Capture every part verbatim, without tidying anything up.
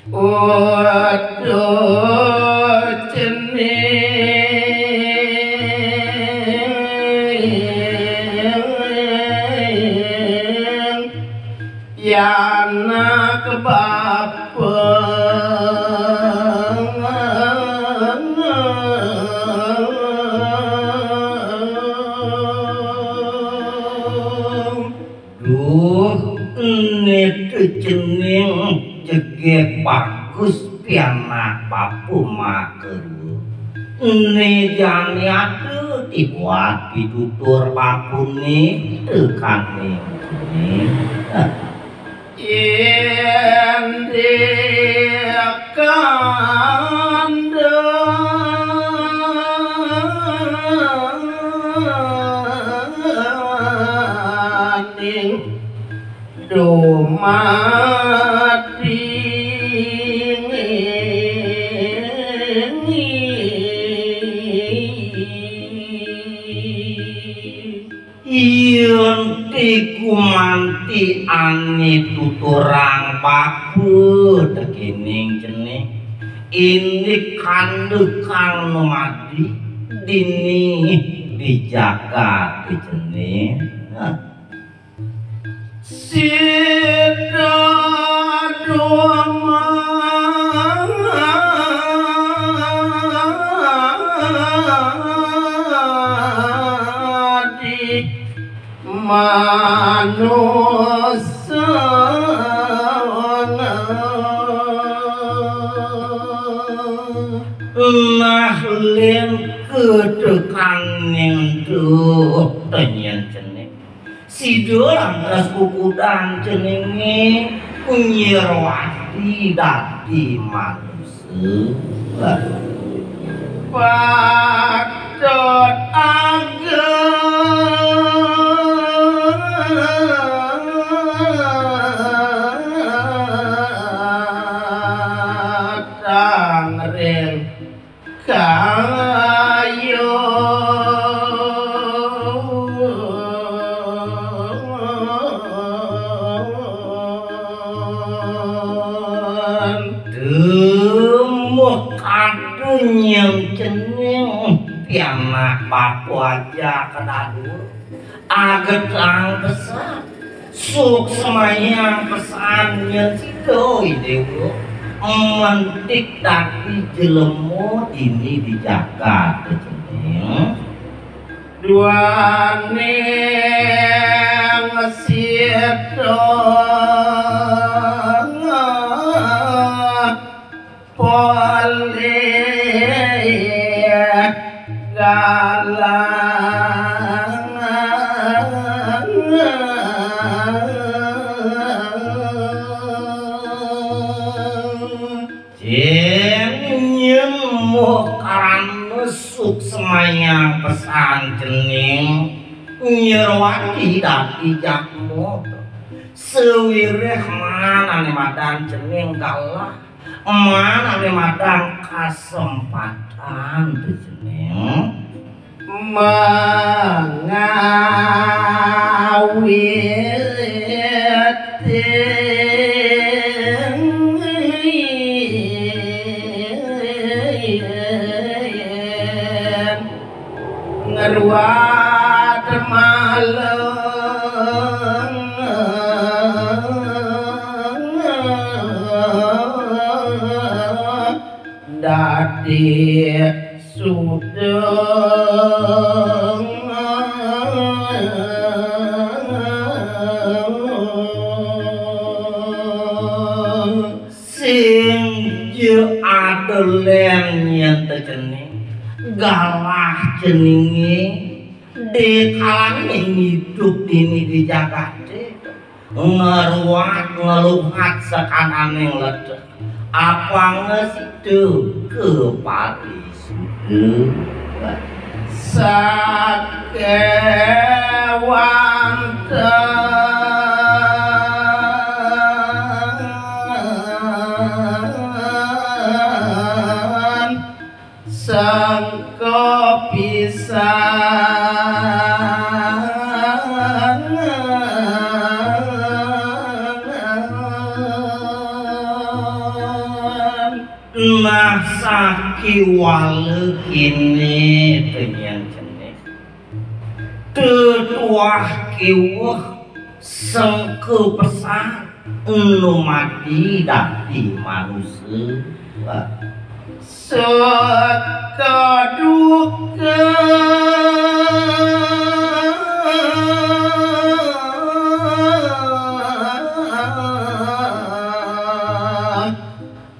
Waduh, cening pianak bapa. Duh, ene cening jegég bagus pianak bapa makaruh. Ene jani ada dibuat pitutur bapané tekaning cening. Yén dikandhani dumadi. Yén gumanti ané tuturang bapa tekéning cening, indik kandha kang numadi dini di jagat cening. Sida dumadi manusa. Nah, lén ketekaning duh tenyén cening. Sida lantas kukudan ceningé nyirwati dadi manusa. Patut agatang ring kayun. Duh, kadén nyén cening pianak bapa ajaka dadua. Agetang pesan, suksmayang pesan nyén sida, I Déwa, mentik dadi jelema dini di jagat cening. Duaning sida polih galang. Sing nyén mukarana suksmayang pesan cening nyerwati dadi jadma. Sawiréh maan ané madan cening galah. Maan ané madan kasempatan, cening. Mangawit ngruat malem dadi sudeng. Sing ja ada lén nyén cening, galah ceningé, dikalané ngidup dini di jagaté, ngruat ngluhat sakananing ledek, apanga sida kaparisuda. Sakéwanten Sangka pisan nah sakiwala kini tenyan jenih. Tetuah kiweh sengka pesan enu mati dadi manusa. Seka duka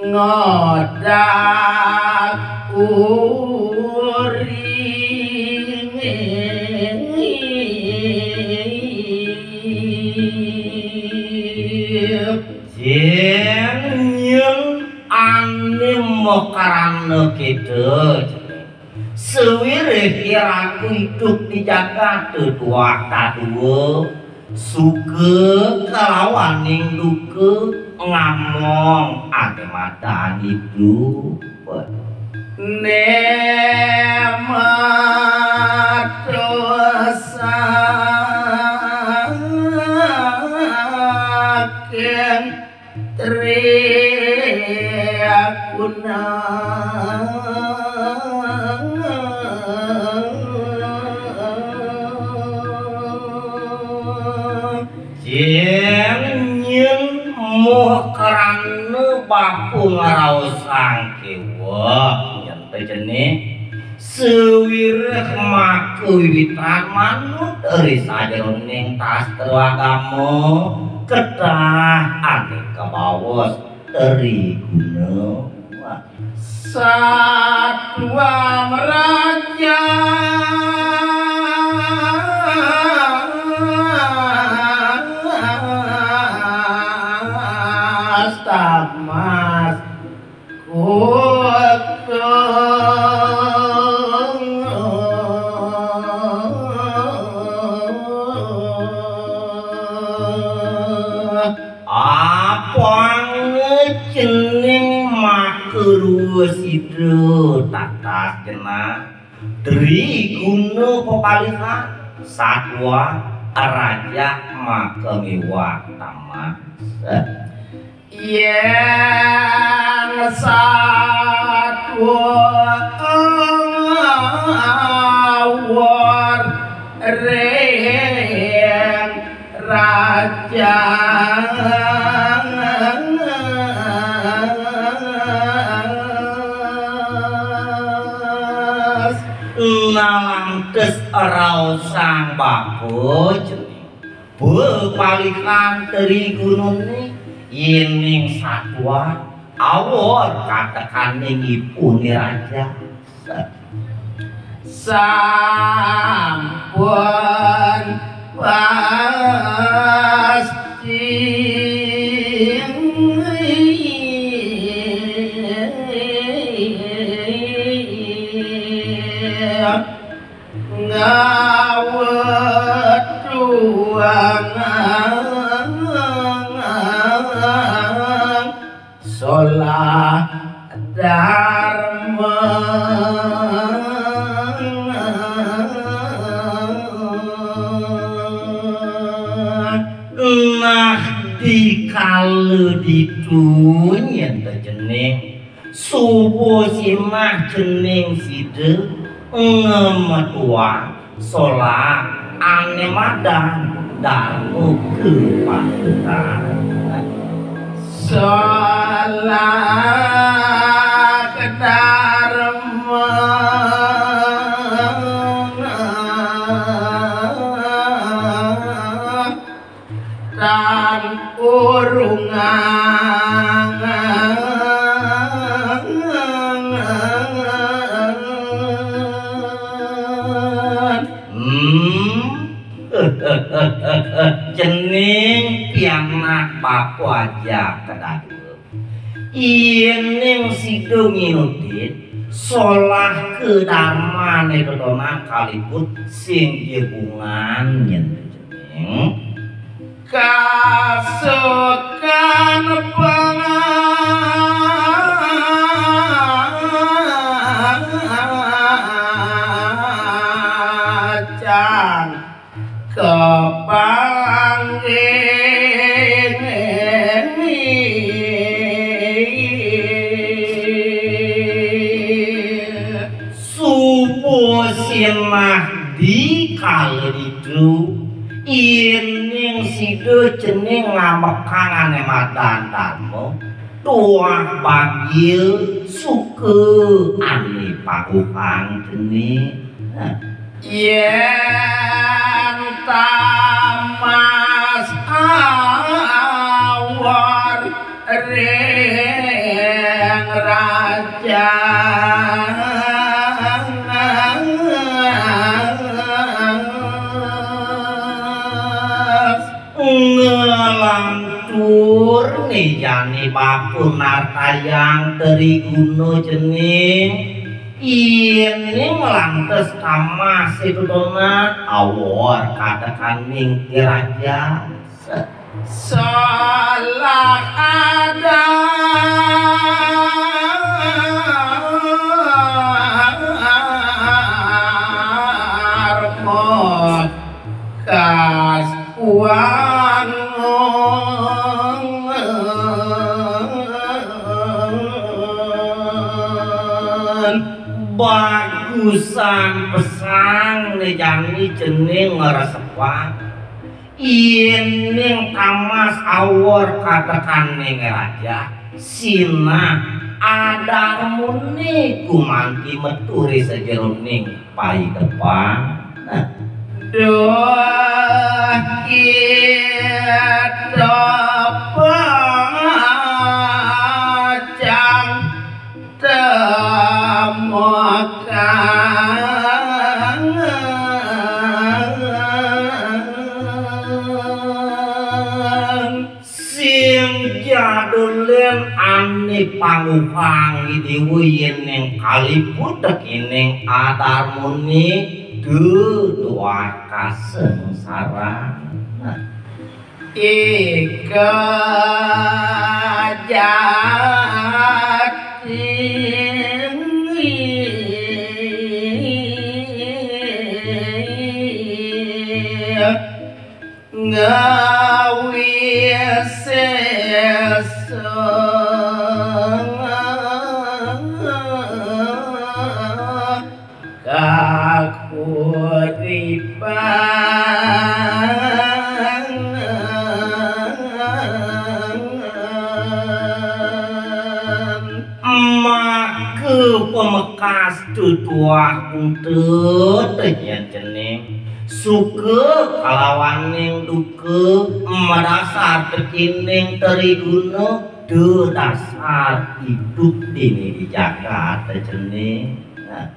ngodak uri. Jeng nyeng ane makarana kita, sawiréh iraga idup di jagat tuah dadua, suka kalawaning duka ngamong ane madan idup. Né matur saking Tri Agunang. Jeng nyeng muh krana bapa ngraosang kéweh, nyen té jenih. Sawiréh maka wiwitan manut ri sajeroning sastra agama, kedah ané kabaos ri guna. Satua mraja tamas kutung. Apang cening makarua sida tatas genah, Tri guna pepalihan, satua, raja maka miwah tamas. Yén satua awor ring raja, nalantes raosang bapa cening. Pepalihan Tri gunané, yéning satua awor katekaning ipuné raja. Sampun pasti ngawetuang solah darma. Nah, dikala ditu nyén té cening suba sinah cening sida ngemetuang solah ané madan darma kapatutan. Solah darma tan urungang. Hmm. Cening pianak bapa ajak kadadua. Yéning sida nginutin solah kadarmané dodonan kaliput sing jebungan nyén cening. Kasukan pangan Nah, di kala ditu, yén sida cening ngambekang ané madan darma, tuah bagia suka ané paguhang cening. Nah. Yén tamas awor ring raja, ngelantur né jani bapa nartayang Triguna cening, yén lantas tamas itutunan awor kadekaning I Raja. Salah ada kas wangun. Bagusan pesan né jani cening ngresepang. Yén tamas awor kadekaning raja, sinah adarmané gumanti metu ri sajeroning paidepan. Duh, kita pacang temukan. Sing jadulin ané panguhang idéwa yén kaliput dekining adarmané duduaka sangsara. Nah. Ika jati ngawisesa kakuripan. Maka pamekas tutuah untut nyén cening. Suka kalawaning duka madasar tekining Triguna, da dasar idup dini di jagat cening. Nah.